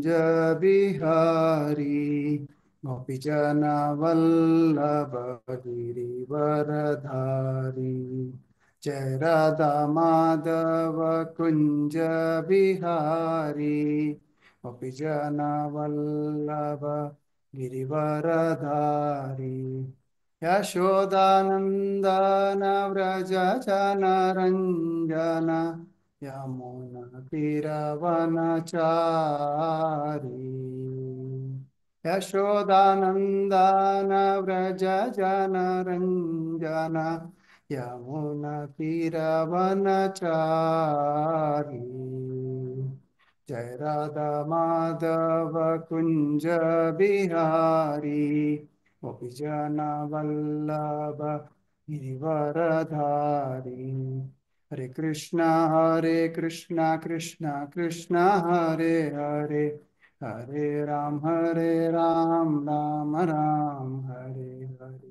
बिहारी गोपीजन वल्लभ गिरिवरधारी। जय राधा माधव कुंज बिहारी गोपीजन वल्लभ गिरिवरधारी। यशोदानन्दन व्रज जनरञ्जन यमुना तीरवनचारी। यशोदानन्दन व्रज जनरञ्जन यमुना तीरवनचारी। जय राधा माधव कुंज बिहारी गोपीजन वल्लभ गिरिवरधारी। हरे कृष्णा कृष्णा कृष्णा हरे हरे, हरे राम राम राम हरे हरे।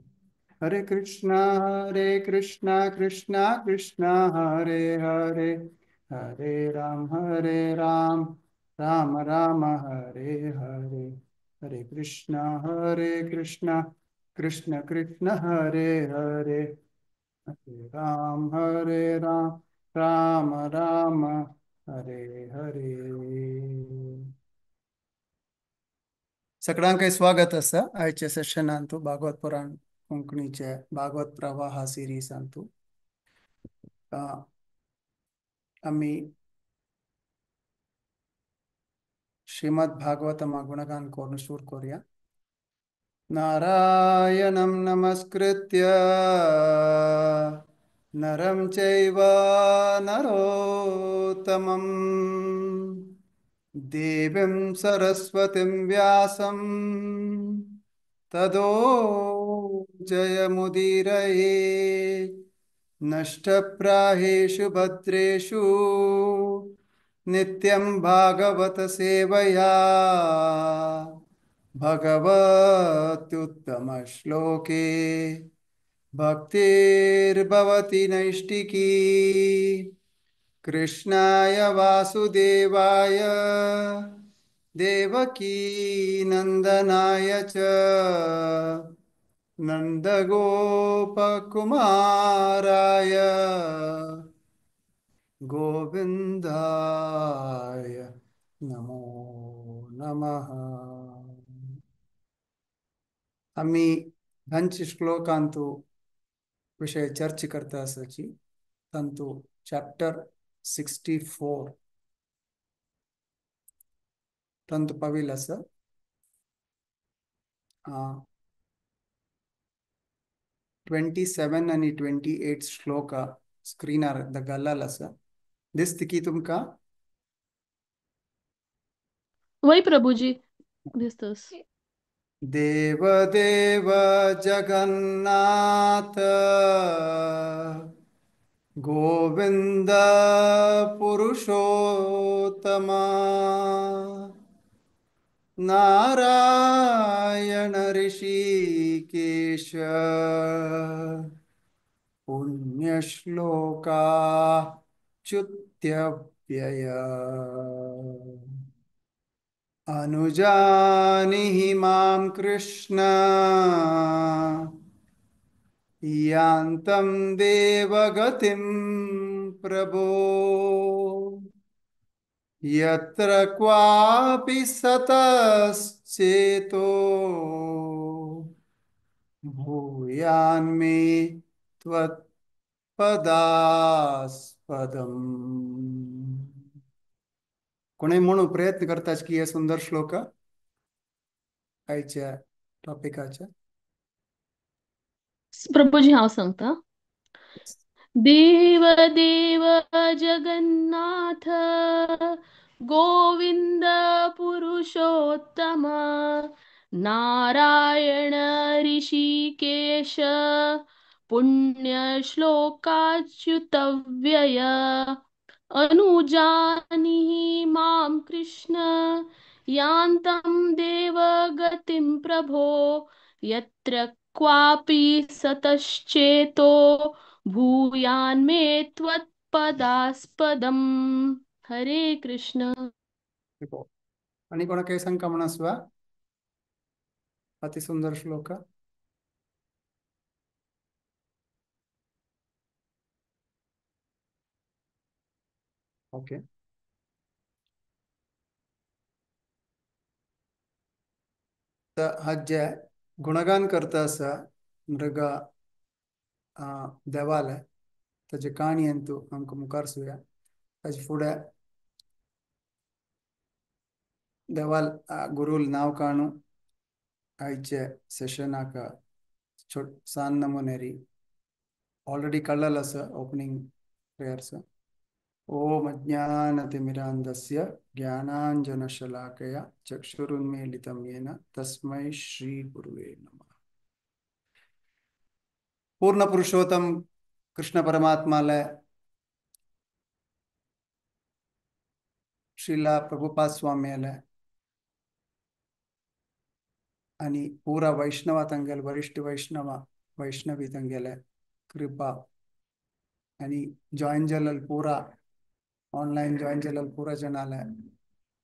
हरे कृष्णा कृष्णा कृष्णा हरे हरे, हरे राम राम राम हरे हरे। हरे कृष्णा कृष्ण कृष्ण हरे हरे, हरे राम राम राम हरे हरे। सगळ्यांक स्वागत आसा आयच्या सेशनांतु भागवत पुराण कोंकणीचे भागवत प्रवाह सिरीजांतु। आमी श्रीमद भागवतम गुणगान करून सुरू करूया। नारायणं नमस्कृत्य नरं चैव नरोत्तमं देवीं सरस्वतीं व्यासं तदो जयमुदीरये। नष्टप्रायेषु भद्रेषु नित्यं भागवत सेवया भगवत्युत्तमश्लोके भक्तिर्भवति नैष्टिकी। कृष्णाय वासुदेवाय देवकी नंदनाय च नंदगोपकुमाराय गोविंदाय नमो नमः। आमी धांचे श्लोकांतु विषय चर्चा करता आसाची तांतु चॅप्टर 64 तांतु पाविल आसा। 27 आनी 28 श्लोक स्क्रीनार घाल्लाल आसा। दिसता की तुमकां? वय प्रभुजी दिसतस। देव देव जगन्नाथ गोविंद पुरुषोत्तम नारायण ऋषिकेश पुण्यश्लोका च्युत्यव्यय। अनुजानीहि मां कृष्ण यान्तं देवगतिं प्रभो यत्र क्वापि सतश्चेतो भूयान्मे त्वत्पदास्पदम्। कोणी म्हणून प्रयत्न करताच की हे सुंदर श्लोक आयच्या टॉपिकाच्या। प्रभुजी हांव सांगता। देव देव जगन्नाथ गोविंद पुरुषोत्तम नारायण ऋषिकेश पुण्यश्लोकाच्युतव्यय। अनुजानीहि मां कृष्ण यान्तं देवगतिं प्रभो यत्र क्वापि सतश्चेतो भूयान्मे त्वत्पदास्पदम्। हरे कृष्ण। देखो आनी कोणाक काही शंका म्हण आसवा? अति सुंदर श्लोक. ओके, तर हा जे गुणगान करता आसा मृग देवाले ताजे काणयेंतू आमकां मुखार सुया. ताजे फुडें देवाल गुरूल नांव काणू आयचे सेशनाक सान नमुनेरी ऑलरेडी कळ्ळल आसा ओपनिंग प्रेयर्स. ओम अज्ञानतिमिरान्धस्य ज्ञानांजनशलाकया चक्षुरुन्मीलितं येन तस्मै श्री गुरुवे नमः. पूर्ण पुरुषोत्तम कृष्ण परमात्माले श्रीला प्रभुपाद स्वामीले आणि पूरा वैष्णवा तंगेल वरिष्ठ वैष्णवा वैष्णवी तंगेले कृपा आणि जॉईन जालेल पूरा ऑनलाईन जॉईन जालेल पूरा जणाले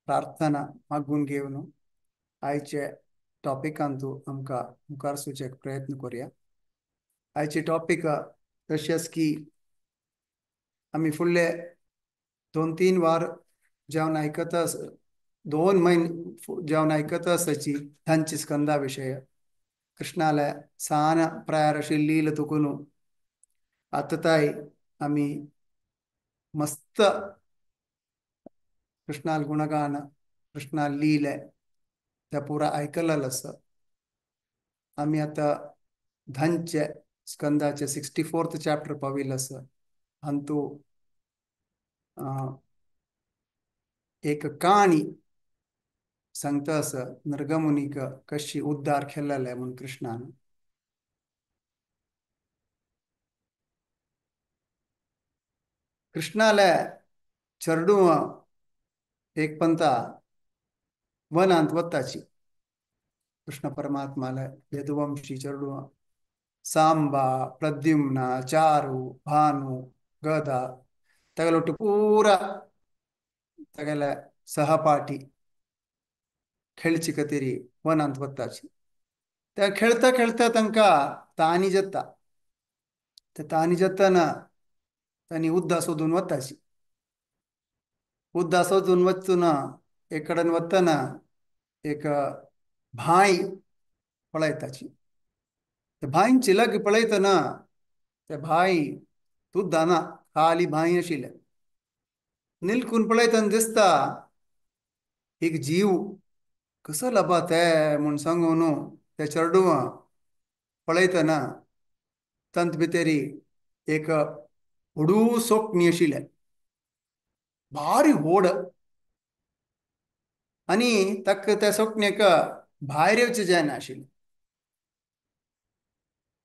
प्रार्थना मागून घेवन आयचे टॉपिकांतू आमकां मुखार सुचे प्रयत्न करूया. आयचे टॉपिक तशेंच की आमी फुडले 2-3 वार जेवण आयकता 2 म्हयने जेवण आयकता आसाची तांची स्कंदा विशय कृष्णाले सान प्रायर अशी लील तुकून आतांय आमी मस्त कृष्णाल गुणगान कृष्णाल लीले ते पुरा आयकलेलें आसा. आमी आतां धांचे स्कंदाचे 64th chapter पाविल्लें आसा. हातूंत एक काणी सांगता आसा नृगमुनीक कशी उद्धार केलेले म्हूण कृष्णान. कृष्णाले चेडूं एक पंता वनांत वताची. कृष्ण परमात्माले यदुवंशी चेडूं सांबा प्रद्युम्न चारू भानु गदा तगलोट्टु पूरा तगले सहपाठी खेळची कतेरी वनांत वताची. त्या खेळता खेळता तांकां तानी जाता. ते तानी जाताना तांणी उद्दा सोदून वताची. उद्दा सोदून वचून एक कडेन वतना एक भांय पळयताची. ते भांयची लागीं पळयतना ते भांय सुद्दां ना, खाली भांय आशिल्लें. निलकून पळयतना दिसता एक जीव कसो लबा ते म्हूण सांगून ते चेडवां पळयतना तांत भितरी एक व्हडू सोकणी आशिल्लें, भारी व्हड. आनी ताका त्या सोकणेक भायर येवचें जायना आशिल्लें.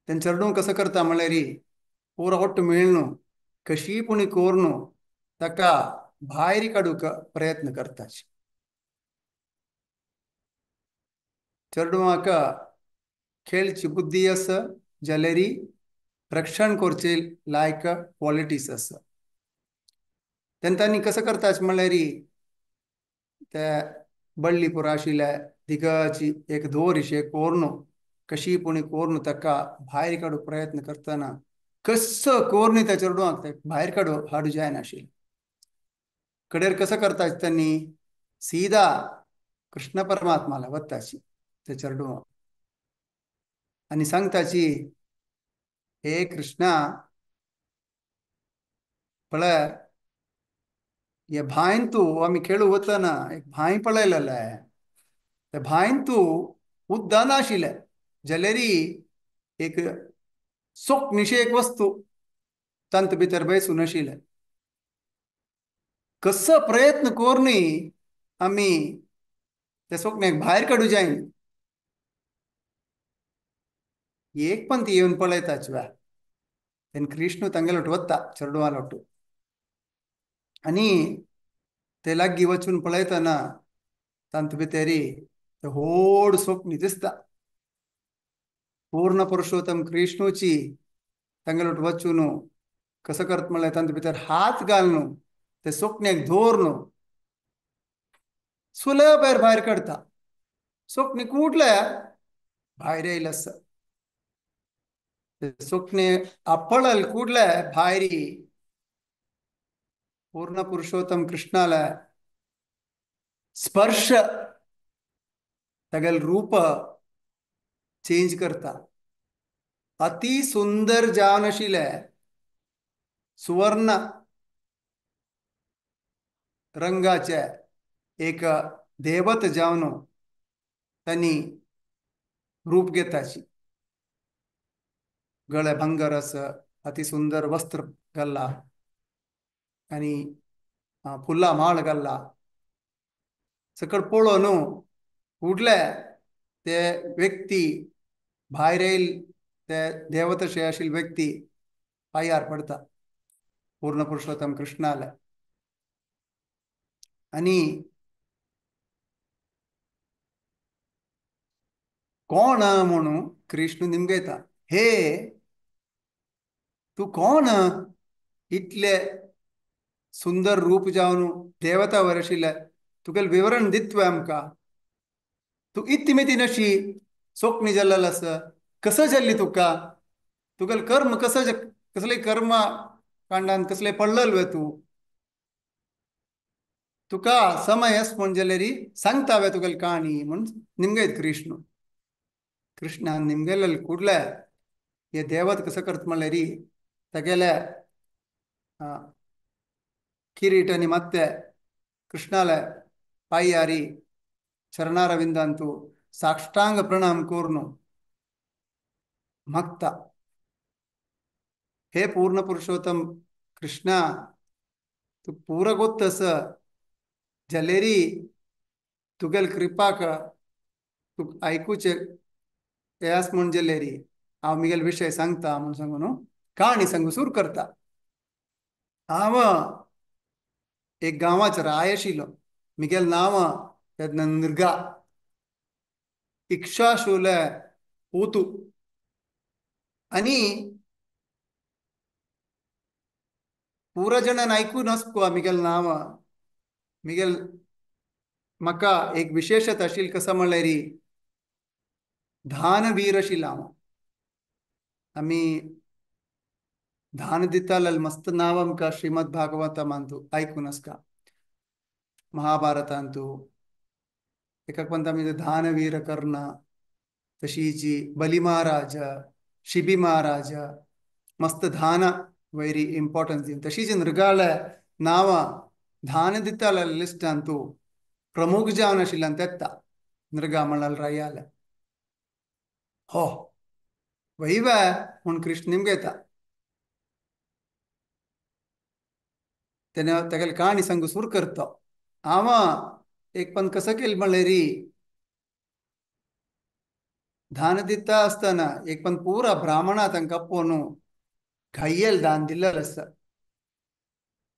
तें चेडूं कसो करता म्हणल्यार पुरो ओट्ट मेळ्ळू कशी पुणी कोरून ताका भायर काडूंक प्रयत्न करता. चेडवांक खेळची बुद्धी आसा जाल्यार रक्षण करचे लायक क्वॉलिटीज आसा. तेन्ना तांणी कसो करता म्हणल्यार ते बल्ली पुरा आशिल्ले दिगाची एक दोरीशी कोरून कशी पुणी कोरून ताका भायर काडूंक प्रयत्न करतना कसो कोरून त्या चेडवांक भायर काडू हाडू जायनाशिल्लें. कडेर कसो करता तांणी सीधा कृष्ण परमात्माला वताची ते चेडवां आनी सांगताची, हे कृष्णा पळय हे भांयन तूं आमी खेळू वतना एक भांय पळयलेलें, ते भांयन तूं उद्दां नाशिल्लें जाल्यार एक सोकणीशी एक वस्तू तांत भितर बसून आशिल्लें. कसो प्रयत्न करूनय आमी ते सोकण्याक भायर काडू जायना. एक पंथ येवन पळयताच वा तेन्ना कृष्ण तांगेलोट वता चेडवां लोटू आनी ते लागीं वचून पळयतना तांत भितरी ते व्हड सोकणी दिसता. पूर्ण पुरुषोत्तम कृष्णूची तांगेलोट वचून कसो करता म्हणल्यार तांचे भितर हात घालून ते सोकण्याक धरून सुलभ भायर काडटा. सोकणी कुडले भायर येयले आसा. सोकणे आपळल कुडले भायरी पूर्ण पुरुषोत्तम कृष्णाला स्पर्श तगल रूप चेंज करता. अति सुंदर जावन सुवर्ण रंगाचे एक देवत जावन त्यांनी रूप घेताची. गळे भंगर अस अति सुंदर वस्त्र घाल्ला आनी फुलां माळ घाल्ला. सकळ पळोवन उडले ते व्यक्ती भायर येयल ते देवतशे आशिल्ले व्यक्ती पांयार पडता पूर्ण पुरुषोत्तम कृष्णाले. आनी कोण म्हणून कृष्ण निमगयता, हे तूं कोण इतले सुंदर रूप जावन देवता वर आशिल्ले तुगेलें विवरण दितवे आमकां. तूं इतमिती नशी सोकणी जाल्लेल आसा, कसं जाल्ली तुका, तुगेलें कर्म कसं, कसले कर्म कांडान कसले पडलेल वे तूं, तुका समय अस म्हण जाल्यार सांगता वे तुगेली काणी म्हूण निमगयत कृष्ण. कृष्णान निमगेलेल कुडले हे देवत कसं करत म्हणल्यार तागेले किरीट आनी ಮತ್ತೆ कृष्णाले पायारी चरणारविंदांतु साष्टांग प्रणाम करून मागता, हे पूर्ण पुरुषोत्तम कृष्णा, तूं पुरो गोत्त आसा जाल्यारी तुगेले कृपाक तुका आयकुचें हें आसा म्हूण जाल्यारी हांव म्हगेलो विशय सांगता म्हूण सांगून काणी सांगू सुरू करता. हांव एक गांवाच राय आशिल्लो, म्हगेलें नांव तेन्ना नृगा इक्षाशूले पूतू. आनी पुरा जाणान आयकून आसपा म्हगेलें नांव. म्हगेल म्हाका एक विशेशता आशिल्ली कसो म्हणल्यार दानवीर आशिल्लो हांव. आमी दान दिताले मस्त नांव आमकां श्रीमद भागवतांतू आयकून आसता, महाभारतांतू एका पंत आमी दानवीर कर्ण, तशीची बली महाराज, शिबी महाराज, मस्त दान वेरी इम्पॉर्टन्स दिवन. तशीच नृगाले नांव दान दिताले लिस्टांतू प्रमुख जावन आशिल्ल्यान तेत्ता नृगा म्हळ्यार रायाले. हो वैवे म्हूण कृष्ण निमगयता. तेन्ना तागेली काणी सांगू सुरू करता. हांव एक पण कसं केलें म्हणल्यार दान दिता आसतना एक पण पुरा ब्राह्मणा तांकां आपोवन गायेल दान दिल्लें आसता.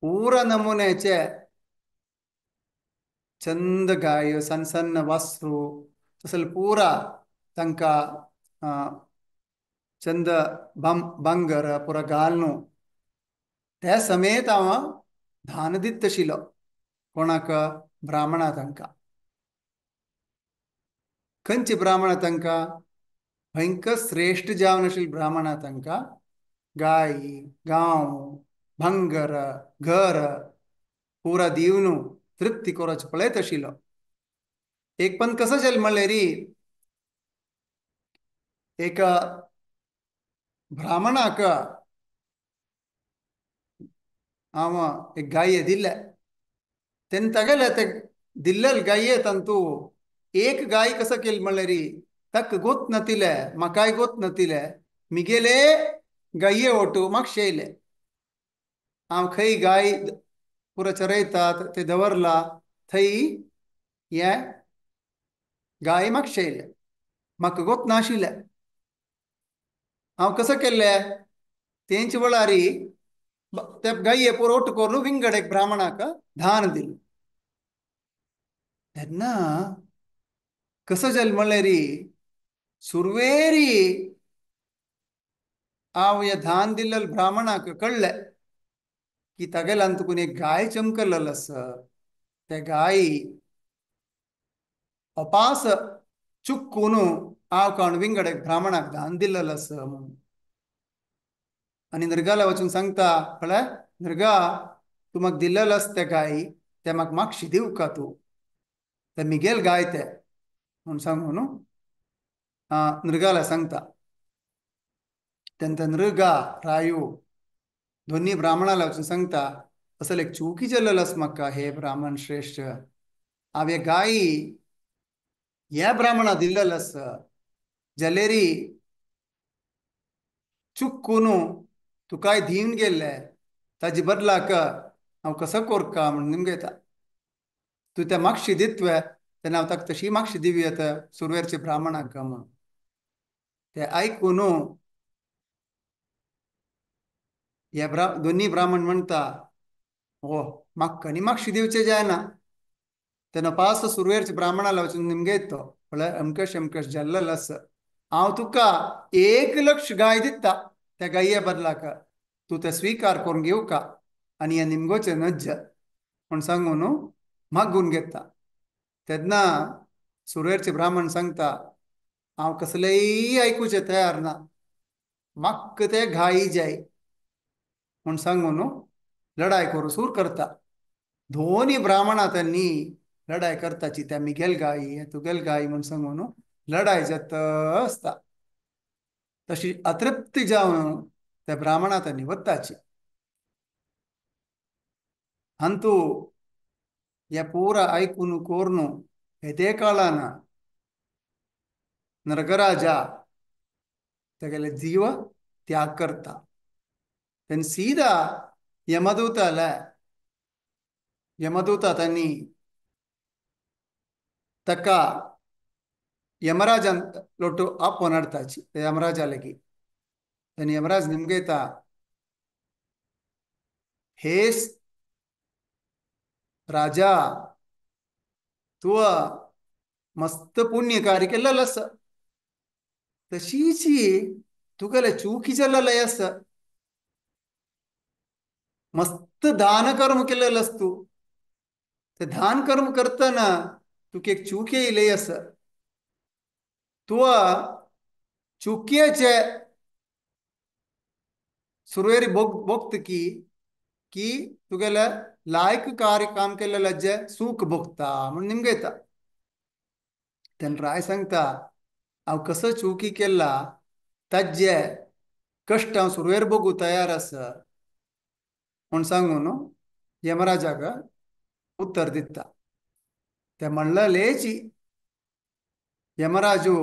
पुरा नमुन्याचे चंद गाय, सन्न सन्न वासरू, तसले पुरा तांकां चंद भांगर पुरा घालून ते समेत हांव दान दिता आशिल्लो कोणाक, ब्राह्मणा तांकां. खंयचे ब्राह्मणा तांकां, भयंकर श्रेश्ठ जावन आशिल्ले ब्राह्मणा तांकां गाय, गांव, भांगर, घर पुरा दिवन तृप्ती करच पळयत आशिल्लो. एक पण कसं जालें म्हणल्यार एक ब्राह्मणाक हांव एक गाय दिल्ले. तेन्ना तागेले ते दिल्लेले गाये तांतू एक गाय कसं केलें म्हणल्यार ताका गोत नातिले, म्हाकाय गोत नातिले, मिगेले गाये ओटू म्हाका शेयले. हांव खंय गाय पुरा चरयतात ते दवरला थंय हे गाय म्हाका शेयले, म्हाका गोत नाशिल्लें. हांव कसं केल्लें तेंचे वेळार ते गाये पुरो ओटू करून विंगड एक ब्राह्मणाक दान दिलें. तेन्ना कसं जालें म्हणल्यार सुरवेरी हांव हे दान दिल्ले ब्राह्मणाक कळ्ळें की तागेल्यान तुकून एक गाय चमकल्लेल आसा, ते गाय अपास चुकून हांव कोण विंगड ब्राह्मणाक दान दिल्लेलो आसा म्हणून. आनी नृगाला वचून सांगता, कळ्ळें नृगा तूं म्हाका दिल्लेलो आसा ते गाय ते म्हाका मागशी दिवका तूं, ते मिगेल गाय ते म्हूण सांगू न्हू नृगाला सांगता. तेन्ना नृगा रायू दोन्ही ब्राह्मणाला वचून सांगता, असले एक चुकी जाल्लेलो आसा म्हाका हे ब्राह्मण श्रेश्ठ, हांवें गायी ह्या ब्राह्मणा दिल्लेलो आसा जाल्यार चुकून तुकाय दिवन गेल्ले ताजे बदलाक हांव कसो कोरका म्हूण निमगेता, तूं त्या मागशी दितवे तेन्ना हांव ताका तशी मागशी दिवया येता सुरवेरचे ब्राह्मणाक म्हणून. ते आयकून हे दोन्ही ब्राह्मण म्हणटा, हो म्हाका आनी मागशी दिवचें जायना. तेन्ना पास सुरवेरचे ब्राह्मणाला वचून निमगेत तो, म्हळ्यार अमकश अमकश जाल्लेलो आसा, हांव तुका 1 लक्ष गाय दिता त्या गाये बदलाक, तूं ते स्विकार करून घेवका आनी हें निमगोचें नज्ज म्हूण सांगून मागून घेता. तेन्ना सुरवेरचे ब्राह्मण सांगता, हांव कसलेय आयकुचें तयार ना, म्हाका ते गायी जाय म्हूण सांगून लढाय करूं सूर करता. दोनी ब्राह्मणा त्यांनी लढाय करताची, त्या मिगेल गायी तुगेल गायी म्हूण सांगून लढाय जाता आसता. तशी अतृप्ती जावन त्या ब्राह्मणा त्यांनी वताची. अंतू हे पूरा आयकून कोरून हेते काळान नरगराजा तेगेले जीव त्याग करता. तेन्ना सीधा यमदूताले यमदूता त्यांनी ताका यमराजान लोटू आपोवन हाडटाची यमराजा लागीं. तेन्ना यमराज निमगेता, हे राजा तूं मस्त पुण्य कार्य केल्लेलो आसा, तशीच तुगेले चुकी जाल्लेलें आसा, मस्त दान कर्म केल्लेलो आसा तूं, ते दान कर्म करतना तुका एक चूक येयली आसा, तूं चुकयेचे सुरवेर भोगतकी की तुगेले लायक कार्य काम केल्लें सूख भोगता म्हूण निमगेता. तेन्ना राय सांगता, हांव कसो चुकी केला ताजे कश्ट हांव सुरवेर भोगू तयार आसा म्हूण सांगून यमराजाक उत्तर दिता. ते म्हणलेलेची यमराजू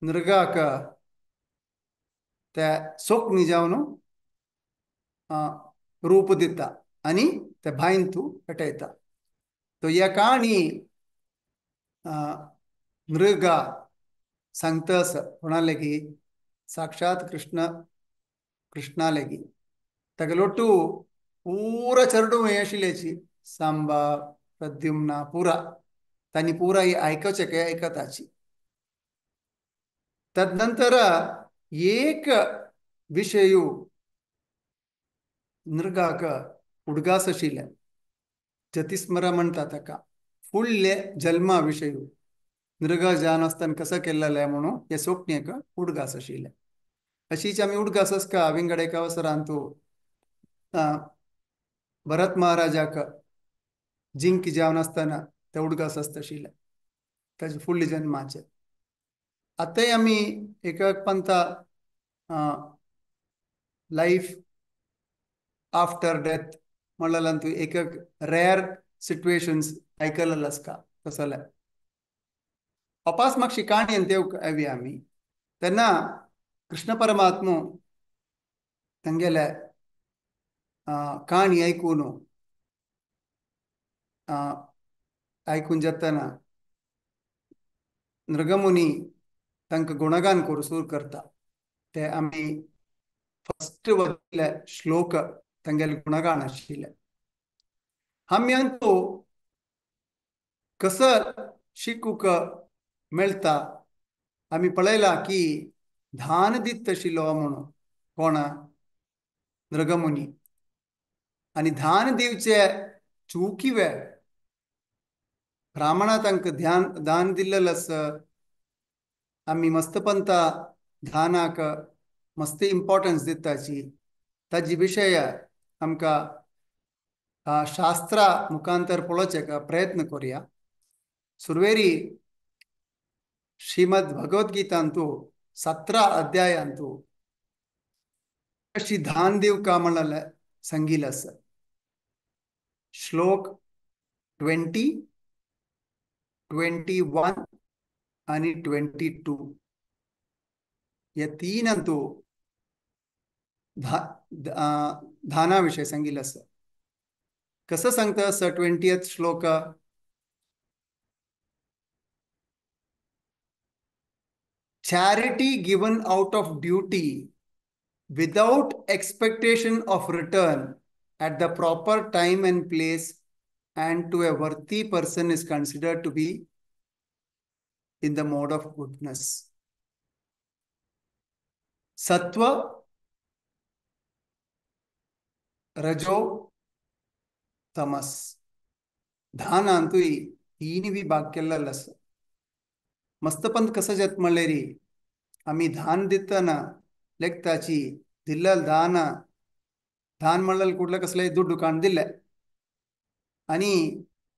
नृगाक ते सोकणी जावन रूप दिता आनी ते भायन तूं पेटयता. तो ह्या काणी नृगा सांगता आसा कोणा लागीं, साक्षात कृष्ण कृष्णा लागीं. ताका लोटू पुरा चेडूं हें आशिल्ल्याची सांबा प्रद्युम्ना पुरा तांणी पुरा ही आयकचें काय आयकताची. तदनंतर एक विशयू नृगाक उडगास आशिल्लें, जतिस्मरा म्हणटा ताका, फुडले जल्मा विशयू नृग जावन आसतना कसो केल्लें म्हणून हे सोंपणेक उडगास आशिल्लें. अशीच आमी उडगास आसका विंगड एका अवसरांतू भरत महाराजाक जिंक जावन आसतना ते उडगास आसता आशिल्लें ताजे फुडले जन्माचे. आतांय आमी एक पंथा लायफ आफ्टर डेथ म्हणलें तूं एक रेर सिट्युएशन्स आयकलेलें आसता तसलें. अपास मातशी काणयेन ते येवया आमी. तेन्ना कृष्ण परमात्मो तांगेले काणी आयकून आयकून जातना नृगमुनी तांकां गुणगान करूं सूर करता. ते आमी फस्ट वतले श्लोक तांगेले गुणगान आशिल्ले. आमी अंतू कसो शिकूंक मेळटा आमी पळयलां की धान दित आशिल्लो म्हणून कोण नृगमुनी, आनी धान दिवचे चुकी वे ब्राह्मणा तांकां ध्यान दान दिल्लें आसा. आमी मस्तपंता दानाक मस्त इम्पॉर्टन्स दिताची. ताजी विशय आमकां शास्त्रा मुखांतर पळोवचें प्रयत्न करुया. सुरवेरी श्रीमद भगवद्गीतांतु 17 अध्यायांतु कशी दान दिवका म्हणलें सांगिल्लें आसा. श्लोक 20, 21 आणि 22 या तीनंतु दानाविषय सांगितलं असं. कसं सांगतं असं 20th श्लोक? Charity given out of duty without expectation of return at the proper time and place and to a worthy person is considered to be in the mode of goodness. Sattva, रजो, तमस दानांतु तीन विभाग केल्लेलो आसा. मस्तपंत कसं जाता म्हणल्यार आमी दान दितना लेखताची दिल्लें दान दान म्हणल्यार कुठलं कसलें दुड्डू काण दिलें आनी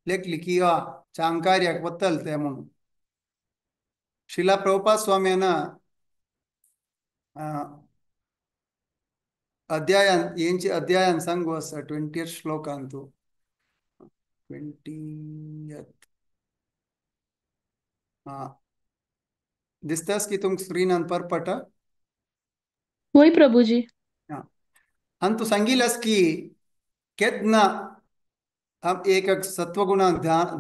लेखली की वा चांकार्याक वतल ते म्हणून. शिला प्रभुपाद स्वाम्यान अध्यायान हेंचे अध्यायान सांगू आसा 20th श्लोकांतु 20th दिसतास की तुमकां स्क्रीनान परपट? होय प्रभुजी. आनी तूं सांगिल्लें की केन्ना एक सत्वगुणा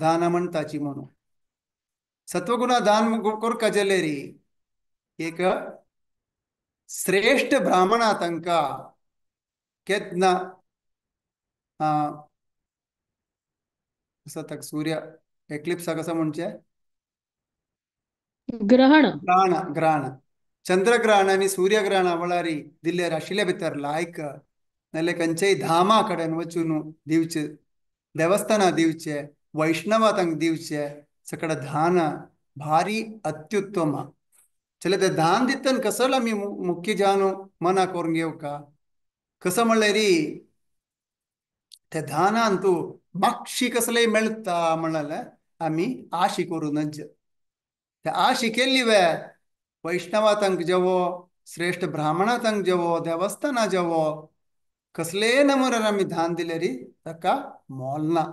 दान म्हणटाची म्हणून. सत्वगुणा दान करका जाल्यार एक श्रेष्ठ ब्राह्मणा तांकां केन्ना कसो ताका सूर्य एक्लिप्सा कसो म्हणचें ग्रहण ग्रहण ग्रहण चंद्रग्रहण आनी सूर्यग्रहणा वेळार दिल्ले आशिल्ले भितर लायक नाल्यार खंयच्याय धामा कडेन वचून दिवचे, देवस्थाना दिवचे, वैष्णवा तांकां दिवचे सगळें दान भारी अत्युत्तम. चले ते दान दितना कसलो आमी मुख्य जावन मना करून घेवका कसो म्हणल्यार ते दानान तूं मातशी कसलेय मेळटा म्हणल्यार आमी आशी करूं नज. ते आशी केल्ली वे वैष्णवा तांकां जेवो, श्रेष्ठ ब्राह्मणा तांकां जेवो, देवस्थाना जेवो, कसलेय नमुन्यार आमी दान दिलें री ताका मोल ना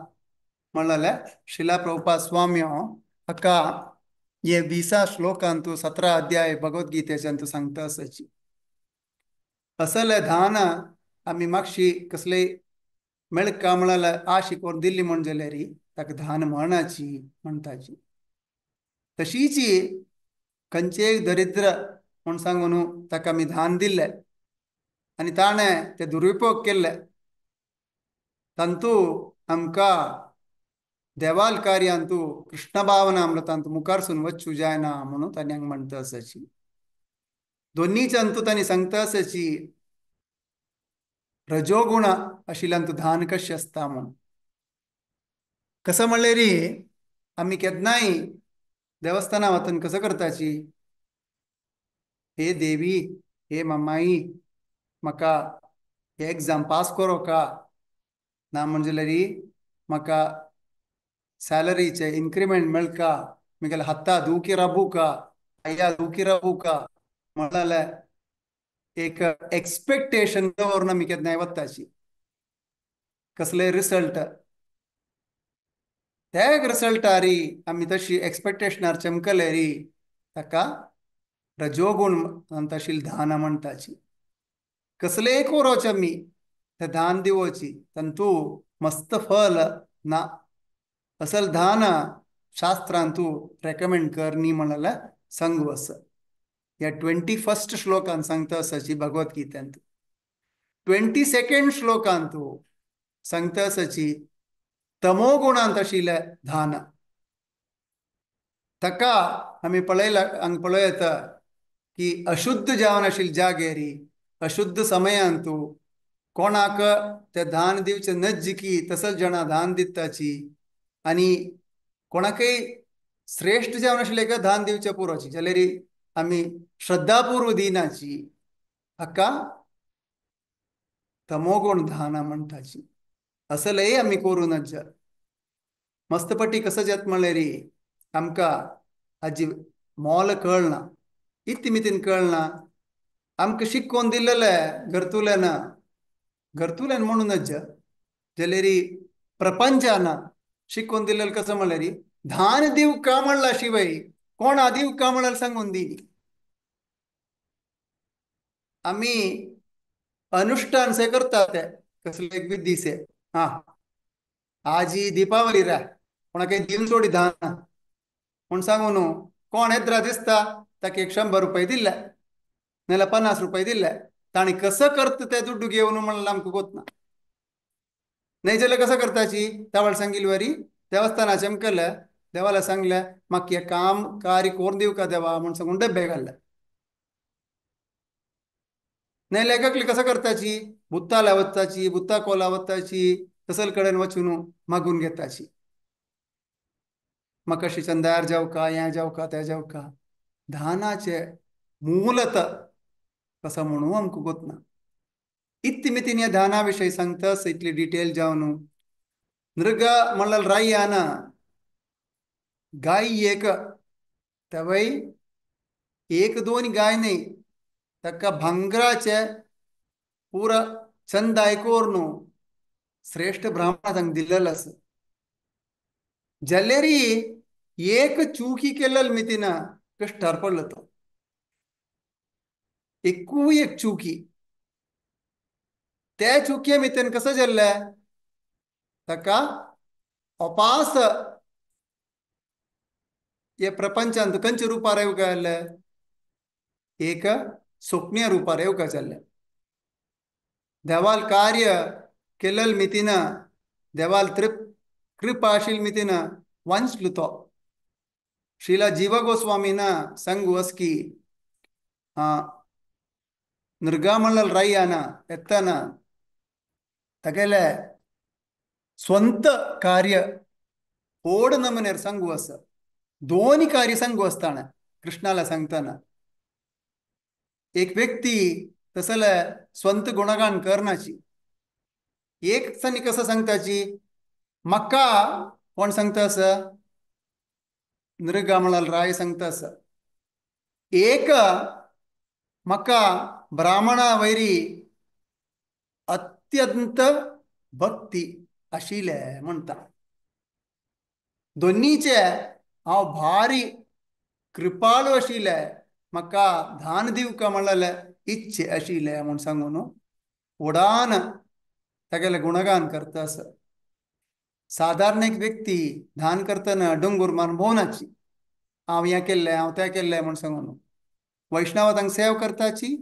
म्हणलें शिला प्रभुपाद स्वामी हाका हे 20 श्लोकांतु 17 अध्याय भगवद्गीतेच्यान तूं सांगता आसाची. असलें दान आमी मातशी कसलेय मेळका म्हणल्यार आशी करून दिल्ली म्हण जाल्यार ताका दान म्हणची म्हणटाची. तशीच खंयचेय दरिद्र म्हूण सांगून ताका आमी दान दिल्लें आनी ताणें ते दुरुपयोग केल्ले तांतू आमकां देवाल कार्यांतू कृष्ण भावना अमृतांतू मुखारसून वच्चू जायना म्हणून तांणी हांगा म्हणटा आसाची. दोन्हीच अंतू तांणी सांगता आसाची रजोगुण आशिल्ल्यान तूं दान कशें आसता म्हूण. कसो म्हणल्यार आमी केन्नाय देवस्थाना वतन कसो करताची, हे देवी हे मामाई म्हाका हे एग्जाम पास करोका ना म्हणजे जाल्यार म्हाका सॅलरीचे इन्क्रिमेंट मेळका, म्हगेल्या हाता दुखी राबूका, आया दुखी राबूका म्हणल्यार एक एक्सपेक्टेशन दवरून आमी केन्नाय वताची. कसले रिजल्ट त्या रिजल्टार आमी तशी एक्सपेक्टेशनार चमकले री ताका रजोगुण तशी दान म्हणटाची. कसलेय कोरोचे आमी ते दान दिवची तांतू मस्त फल ना. असल दान शास्त्रांतू रेकमेंड करनी म्हणल्यार सांगू आसा. ह्या 21st श्लोकान सांगता आसाची भगवद्गीतेंत. 22nd श्लोकांतू सांगता आसाची तमोगुणांत आशिल्लें दान ताका आमी पळयला हांगा पळोवं येता की अशुद्ध जावन आशिल्ले जागेरी अशुद्ध समयांतू कोणाक ते दान दिवचें नज्ज की तसोच जाणां दान दिताची आनी कोणाकय श्रेश्ठ जावन आशिल्लें का दान दिवच्या पुरोची जाल्यार आमी श्रद्धापूर्व दिनाची हाका तमोगुण दाना म्हणटाची. असलेय आमी करूं नज. मस्तपटी कसं जात म्हणल्यार आमकां हाजी मोल कळना, इत्तिमितीन कळना. आमकां शिकोवन दिल्लें घरतुल्यान, घरतुल्यान म्हणून नज जाल्यार प्रपंचान शिकोवन दिल्लें कसं म्हणल्यार धान दिवका म्हणला शिवाय कोणा दिवका म्हणल्यार सांगून दिली. आमी अनुष्ठान से करतात ते कसले एक विधी से. हा आजी दीपावली रा कोणाकय दिवन सोडी धान म्हूण सांगू न्हू, कोण येद्रा दिसता ताका एक 100 रुपये दिले नाल्यार 50 रुपये दिले, ताणी कसं करता ते दुड्डू घेवन म्हणल्यार आमकां गोतना. नाही जाल्यार कसं करताची तावळ सांगिल वरी देवस्थानाचें केलें, देवाला सांगलें म्हाका हें काम कार्य करून दिवका देवा म्हूण सांगून डब्बे घाल्ले. नाही लेखकली कसं करताची बुत्ताला वचताची, बुत्ता कोला वचताची, तसल कडेन वचून मागून घेताची. म्हाका श्रीचंदार जावका, हें जावका, तें जावका. दानाचे मूलत कसं म्हणू आमकां गोतना. इत्तिमितीन ह्या दाना विशयी सांगता इतली डिटेल जावन. नृग म्हणल्यार राय्यान गाय एक, तवय एक दोन गाय न्ही, ताका भांगराचे पुरा चंदाय कोरून श्रेष्ठ ब्राह्मणांक दिल्लेलो आसा. जाल्यार एक चुकी केल्लेल मितीन कश्टार पडलो तो, एकूय एक चुकी. त्या चुकये मितीन कसं जाल्लें ताका अपास हे प्रपंचांत खंयच्या रुपार येवंक जाल्लें, एक स्वप्नीय रुपार येवंक जाल्लें. देवाल कार्य केल्लेल मितीन, देवाल कृपा आशिल्ल मितीन वांचलो तो. श्रीला जीव गोस्वामीन सांगू असकी नृगा म्हणल्यार राय्यान येतना तागेले स्वंत कार्य ओड नमुन्यार सांगू आसा. दोन कार्य सांगू आसतना कृष्णाला सांगतना एक व्यक्ती तसले स्वंत गुणगान करनाची. एक सनी कसं सांगताची म्हाका कोण सांगता आसा, नृगा म्हणल्यार राय सांगता आसा. एक म्हाका ब्राह्मणा वैरी अत्यंत भक्ती आशिल्लें म्हणटा. दोनीचे हांव भारी कृपाळू आशिल्लें, म्हाका दान दिवका म्हणलें इच्छे आशिल्लें म्हूण सांगून व्हडान तागेलें गुणगान करता आसा. सादारण एक व्यक्ती दान करतना डोंगूर मारून भोवनाची, हांव हें केल्लें हांव तें केल्लें म्हूण सांगून. वैष्णव तांकां सेव करताची,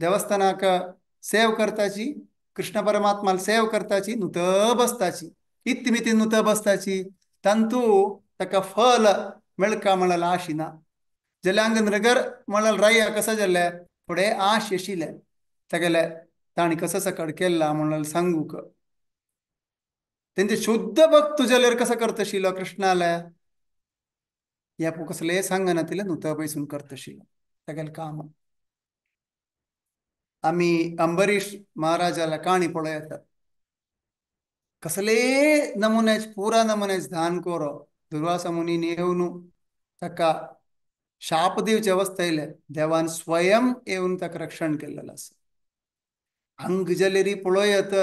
देवस्थानाक सेव करताची, कृष्ण परमात्माला सेव करताची, नुत बसताची, इत्तिमितीन नुत बसताची, तांतू ताका फल मेळका म्हणल्यार आशिना. जाल्यार हांगा नृगर म्हणल्यार राया कसं जालें फुडें आश आशिल्लें तागेलें ताणें कसं सकड केल्लां म्हणल्यार सांगूक. तेंचे शुद्ध भक्त जाल्यार कसं करतशिलो कृष्णाले ह्या कसलें सांगना तिलें नुत पयसून करतशिलो तागेलें काम. आमी अंबरीश महाराजाला काणी पळयतात, कसले नमुन्याच पुरा नमुन्याच दान कोरो दुर्वासा मुनीन येवन ताका शाप दिवचे अवस्था येयले, देवान स्वयं येवन ताका रक्षण केल्लें आसा. हांग जाल्यार पळयत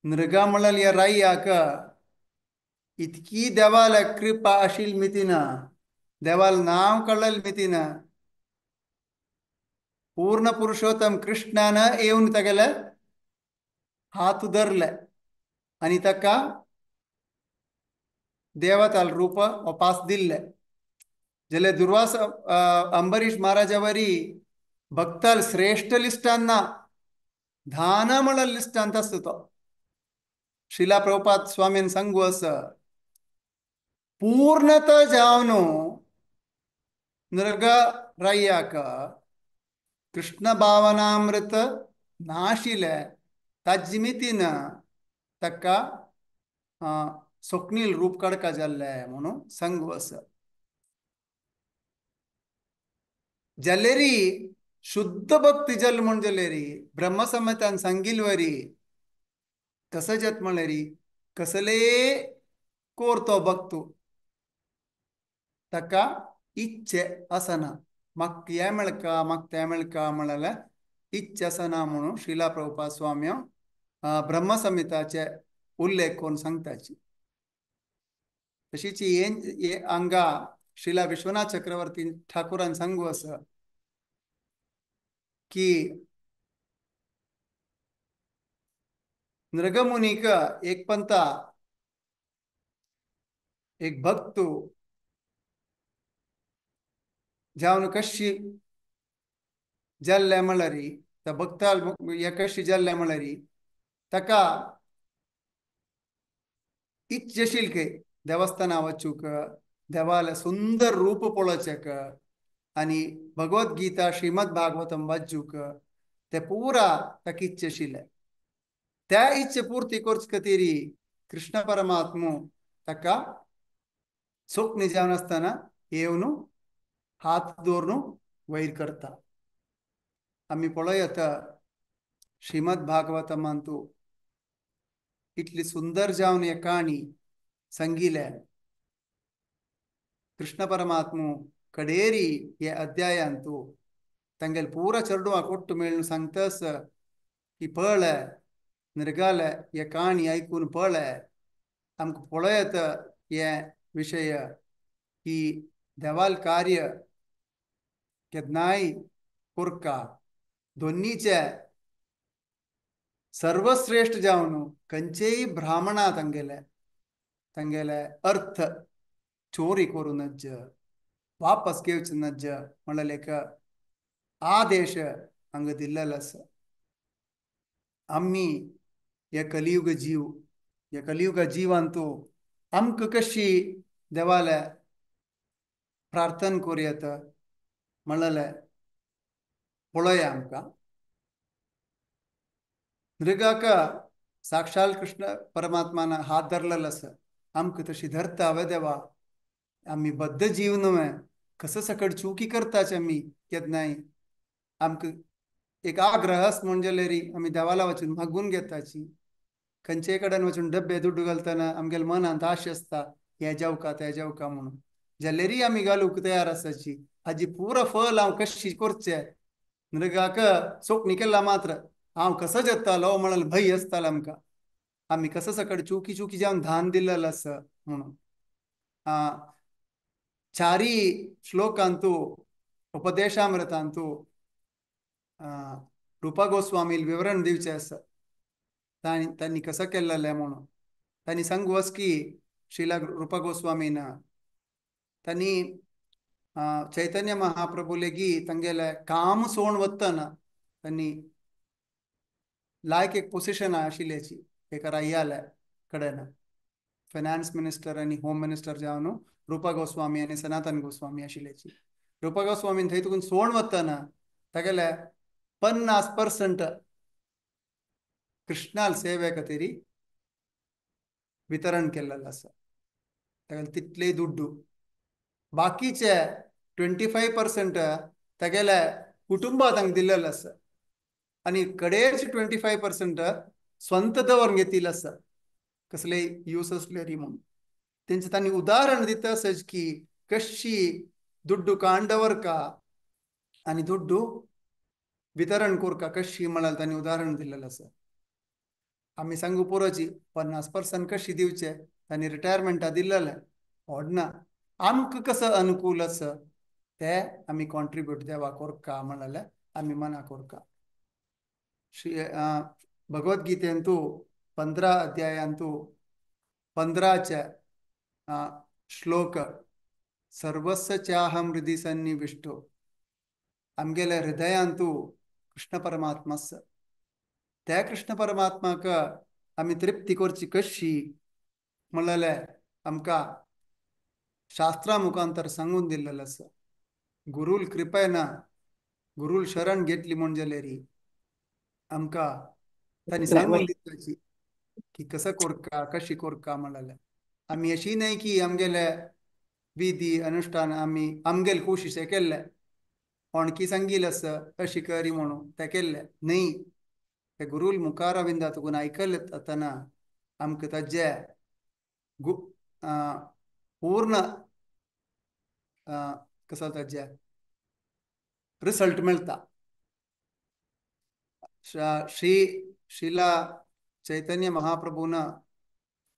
नृगा म्हणल्यार ह्या राय्याक इतकी देवाला कृपा आशिल्ली मितीन, देवाल नांव कळ्ळें मितीन पूर्ण पुरुषोत्तम कृष्णान येवन तागेले हात धरले आनी ताका देवताल रूप वापास दिल्ले. जाल्यार दुर्वास अंबरीश महाराजा वरी भक्ताल श्रेष्ठ लिस्टांना धाना म्हणल्यार लिस्टांत आसता तो. श्रीला प्रभुपाद स्वामीन सांगू आसा, पूर्णत जावन नृग राय्याक कृष्ण भावनामृत नाशिल्लें ताजी मितीन ताका स्वप्नील रूप काडका जाल्ले म्हणून सांगू आसा. जालेरी शुद्ध भक्ती जाल म्हण जालेरी ब्रह्मसंहितान सांगिल्वरी कसं जात म्हणलेरी कसले कोरतो भक्तू ताका इच्छे आसना म्हाका हें मेळका म्हाका तें मेळका म्हणल्यार इच्छा आसना म्हणून श्रीला प्रभुपाद स्वामी ब्रह्मसंहिताचे उल्लेख करून सांगताची. तशीच हे हांगा श्रीला विश्वनाथ चक्रवर्ती ठाकुरान सांगू आसा की नृगमुनीक एक पंता एक भक्त जावन कशी जाल्ले म्हणल्यार त्या भक्ताल कशी जाल्ले म्हणल्यार ताका इच्छा आशिल्ली खंय देवस्थाना वचूंक देवाले सुंदर रूप पळोवचेक आनी भगवद्गीता श्रीमद भागवतम वाचूंक ते पुरा ताका इच्छा आशिल्ले. त्या इच्छे पूर्ती करचे खातीर कृष्ण परमात्मो ताका सोपणी जावन आसतना येवन हात दवरून वयर करता. आमी पळयत श्रीमद भागवतमांतू इतली सुंदर जावन हे काणी सांगिल्ले. कृष्ण परमात्मो कडेरी हे अध्यायांतू तांगेले पुरा चेडवाक ಒಟ್ಟು मेळून सांगतास की पळय नृगाले हे काणी आयकून पळय आमकां पळयत हे विशय की देवाल कार्य केन्नाय कोरका दोन्नीचे सर्वश्रेष्ठ जावन खंयचेय ब्राह्मणा तांगेले तांगेले अर्थ चोरी करूं नज्ज वापस घेवचें नज्ज म्हणल्यार एक आदेश हांगा दिल्लेलो आसा. आमी हे कलियुग जीव ह्या कलियुग जिवांतू आमकां कशी देवाले प्रार्थना करूं येता म्हणलें पळोवया आमकां. नृगाक साक्षाल कृष्ण परमात्मान हात धरलेलो आसा आमकां तशी धरता वे देवा आमी बद्द जीव न्हय कसो सकट चुकी करताच आमी केन्नाय आमकां एक आग्रह म्हण जाल्यार आमी देवाला वचून मागून घेताची खंयचे कडेन वचून डब्बे दुड्डू घालतना आमगेले मनांत आश आसता हें जेवका तें जेवका म्हणून जाल्यारय आमी घालूंक तयार आसाची. हाजी पुरा फल हांव कशी करचें नृगाक सोंपणी केला मात्र हांव कसो जेतालो म्हणल्यार भंय आसतालो आमकां आमी कसो सकट चुकी चुकी जावन धान दिल्लेलो आसा म्हणून. चारी श्लोकांतू उपदेशामृतांतू रूपा गोस्वामी विवरण दिवचें आसा तांणी कसो केल्लें म्हणून. तांणी सांगू आसा की श्रीला रूपा गोस्वामीन तांणी चैतन्य महाप्रभू लेगीत तांगेले काम सोडून वतना तांणी लायक एक पोजिशन आशिल्ल्याची एका राय्याले कडेन फायनान्स मिनिस्टर आनी होम मिनिस्टर जावन रूपा गोस्वामी आनी सनातन गोस्वामी आशिल्ल्याची. रूपा गोस्वामीन थंय तुकून सोडून वतना तागेले 50% कृष्णाल सेवे खातीर वितरण केल्लें आसा. तागेले तितलेय दुड्डू बाकीचे 25% तागेले कुटुंबा तांकां दिल्लें आसा आनी कडेचे 25% स्वंत दवरून घेतिल्लें आसा कसलेय यूस आसलेरी म्हणून. तेंचे तांणी उदाहरण दिता आसा की कशी दुड्डू काण दवरका आनी दुड्डू वितरण करका कशी म्हळ्यार तांणी उदाहरण दिल्लें आसा. आमी सांगू पुरोची 50% कशी दिवचे तांणी रिटायरमेंटा दिल्लें व्हडना आमकां कसो अनुकूल आसा ते आमी कॉन्ट्रिब्यूट देवा कोरका म्हणल्यार आमी मना कोरका. श्री भगवद्गीतेंतू 15 अध्यायांतू 15 श्लोक सर्वस्व चाहम हृदय सन्निविष्टो आमगेले हृदयांतू कृष्ण परमात्मा आसा. त्या कृष्ण परमात्माक आमी तृप्ती करची कशी म्हणलें आमकां शास्त्रा मुखांतर सांगून दिल्लें आसा. गुरूल कृपेन गुरूल शरण घेतली म्हण जाल्यार आमकां तांणी सांगून दिताची की कसं कोरका कशी कोरका म्हणलें. आमी अशी न्हय की आमगेले विधी अनुष्ठान आमी आमगेले कोशिशे केल्ले कोणकी सांगील आसा अशी करी म्हणून ते केल्ले न्हय. ते गुरूल मुखारविंदा तुकून आयकले आताना आमकां ताजे पूर्ण कसो ताजे रिसल्ट मेळटा. श्री श्रीला चैतन्य महाप्रभून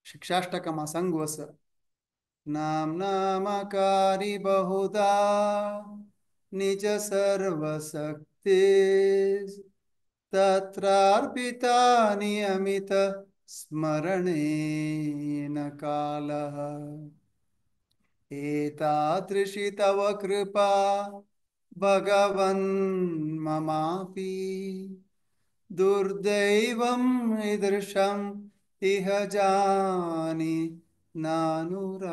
शिक्षाष्टकमा सांगू आसा नाम नामकारी बहुधा निज सर्वशक्ती तत्रार्पिता नियमित स्मरणेन कालः एतादृशी तव कृपा भगवन् ममापि दुर्दैवं ईदृशं इह जानि नानुरागः.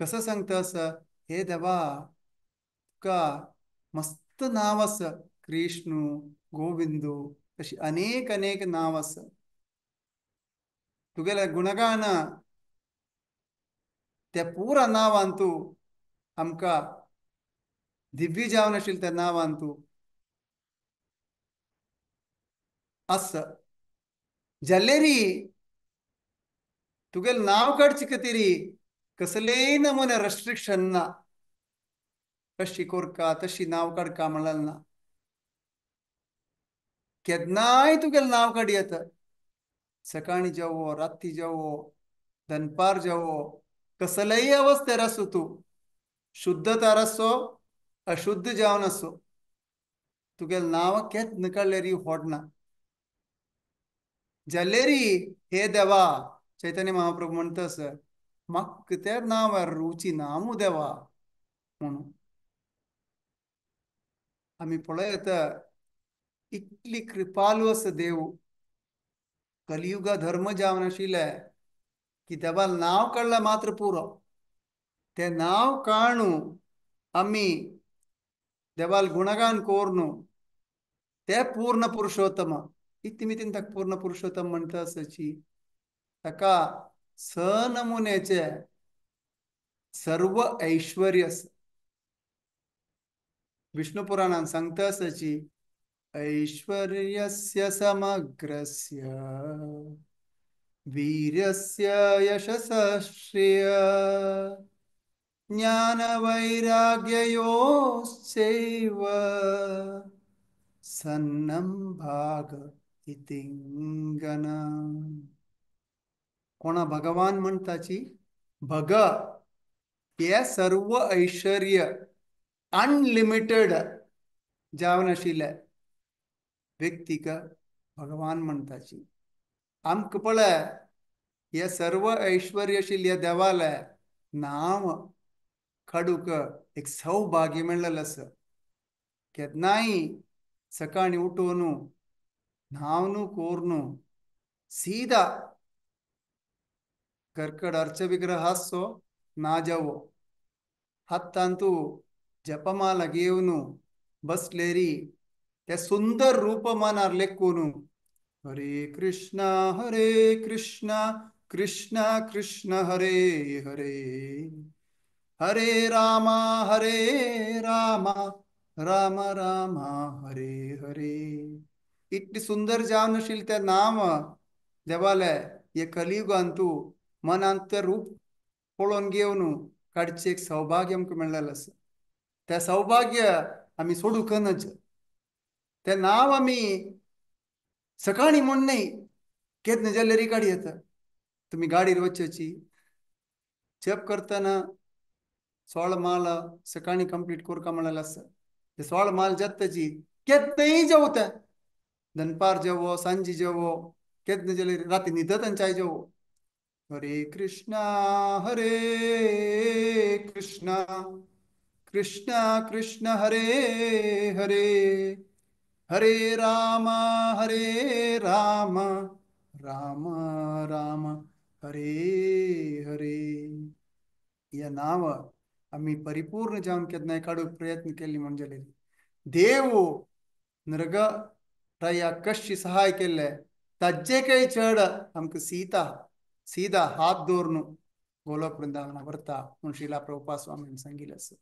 कसं सांगता असं हे देवा तुका मस्त नाव आसा कृष्णू गोविंदू अशी अनेक अनेक नाव आसा. तुगेले गुणगान त्या पुरा नांवान तूं आमकां दिव्य जावन आशिल्लें त्या नांवान तूं आसा. जाल्यारी तुगेलें नांव काडचे खातीर कसलेय नमुने रेस्ट्रिक्शन ना. कशी कोरका तशी नांव काडका म्हणलें ना. केन्नाय तुगेलें नांव काड येता. सकाळी जेवो राती जेवो दनपार जेवो कसलेय अवस्थेर आसूं तूं शुद्धतार आसो अशुद्ध जावन आसो तुगेलें नांव केन्ना काडल्यार होडना. जाल्यारी हे देवा चैतन्य महाप्रभू म्हणटा आसा म्हाका त्या नांवार रुची ना मू देवा म्हणून. आमी पळयता इतली कृपालू आसा देव. कलियुगा धर्म जावन आशिल्ले की देवा नांव काडल्यार मात्र पुरो. ते नांव काडून आमी देवाल गुणगान कोरनू ते पूर्ण पुरुषोत्तम. इतली मितीन ताका पूर्ण पुरुषोत्तम म्हणटा आसाची ताका स नमुन्याचे सर्व ऐश्वर्य आसा. विष्णु पुराणान सांगता आसाची ऐश्वर्यस्य समग्रस्य वीर्यस्य यशसः श्रिय ज्ञानवैराग्ययोश्चैव सन्नं भाग इतिंगना. कोणा भगवान म्हणटाची भग हे सर्व ऐश्वर्य अनलिमिटेड जावन आशिल्ले व्यक्तीक भगवान म्हणटाची. आमकां पळय हे सर्व ऐश्वर्य आशिल्ल्या देवाले नांव काडूंक एक सौभाग्य मेळ्ळेलें आसा. केन्नाय सकाळीं उठोवन न्हावन कोरून सीधा घरकड अर्च विग्रह आसचो ना जावो हातांतू जपमाला घेवन बसलेरी ते सुंदर रूप मनार लेखून हरे कृष्णा कृष्णा कृष्ण हरे हरे हरे रामा राम राम हरे हरे. इतली सुंदर जावन आशिल्लें तें नांव देवाले हे कलियुगान तूं मनांत तें रूप पळोवन घेवन काडचें एक सौभाग्य आमकां मेळ्ळेलें आसा. तें सौभाग्य आमी सोडूंक नज. तें नांव आमी सकाळीं म्हूण न्हय केन्ना जाल्यार काडी येता. तुमी गाडयेर वचची जप करतना 16 माल सकाळीं कंप्लीट कोरका म्हणलेलें आसा. ते 16 माल जाताची केन्नाय जेवता दनपार जेवो सांजे जेवो केन्ना जाल्यार राती न्हिदत चाय जेवो. हरे कृष्णा कृष्णा कृष्ण हरे हरे हरे राम राम राम हरे हरे. हे नांव आमी परिपूर्ण जावन केन्नाय काडूंक प्रयत्न केल्ले म्हण जाल्यार देव नृग राया कशी सहाय केल्ले तज्जे चड आमकां सीता सीधा हात दवरून गोलोक वृंदावना व्हरता म्हूण श्रीला प्रभुपाद स्वामीन सांगिल्लें आसा.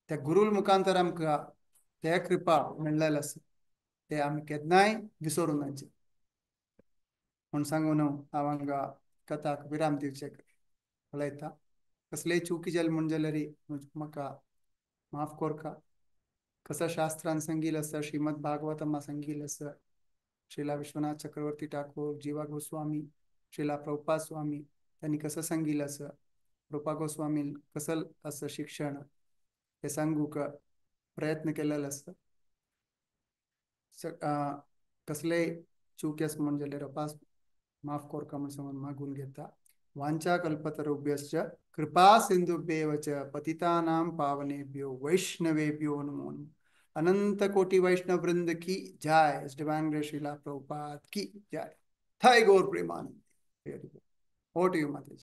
त्या गुरूल मुखांतर आमकां ते कृपा मेळ्ळेलें आसा, ते आमी केन्नाय विसरूं नाचे म्हूण सांगून हांव हांगा कथाक विराम दिवचें पळयता. कसलेय चुकी जाली म्हूण जाल्यार म्हाका माफ कोरका. कसं शास्त्रान सांगिल्लें आसा, श्रीमद भागवतमा सांगिल्लें आसा, श्रीला विश्वनाथ चक्रवर्ती ठाकूर, जीवा गोस्वामी, श्रीला प्रभुपाद स्वामी त्यांनी कसं सांगिल्लें आसा, रूपा गोस्वामी कसं असं शिक्षण हे सांगूक प्रयत्न केलेलो आसा. कसलेय चूक आसा म्हूण जाल्यार अपास माफ कोरका म्हूण सांगून मागून घेता. वांछा कल्पतरुभ्यश्च कृपा सिंधुभ्येव च पतितानां पावनेभ्यो वैष्णवेभ्यो नमो नमः. अनंत कोटि वैष्णव वृंद की जय. डिवाइन ग्रेस श्रीला प्रभुपाद की जय. थय Gaura Premananda. Over to you Mataji.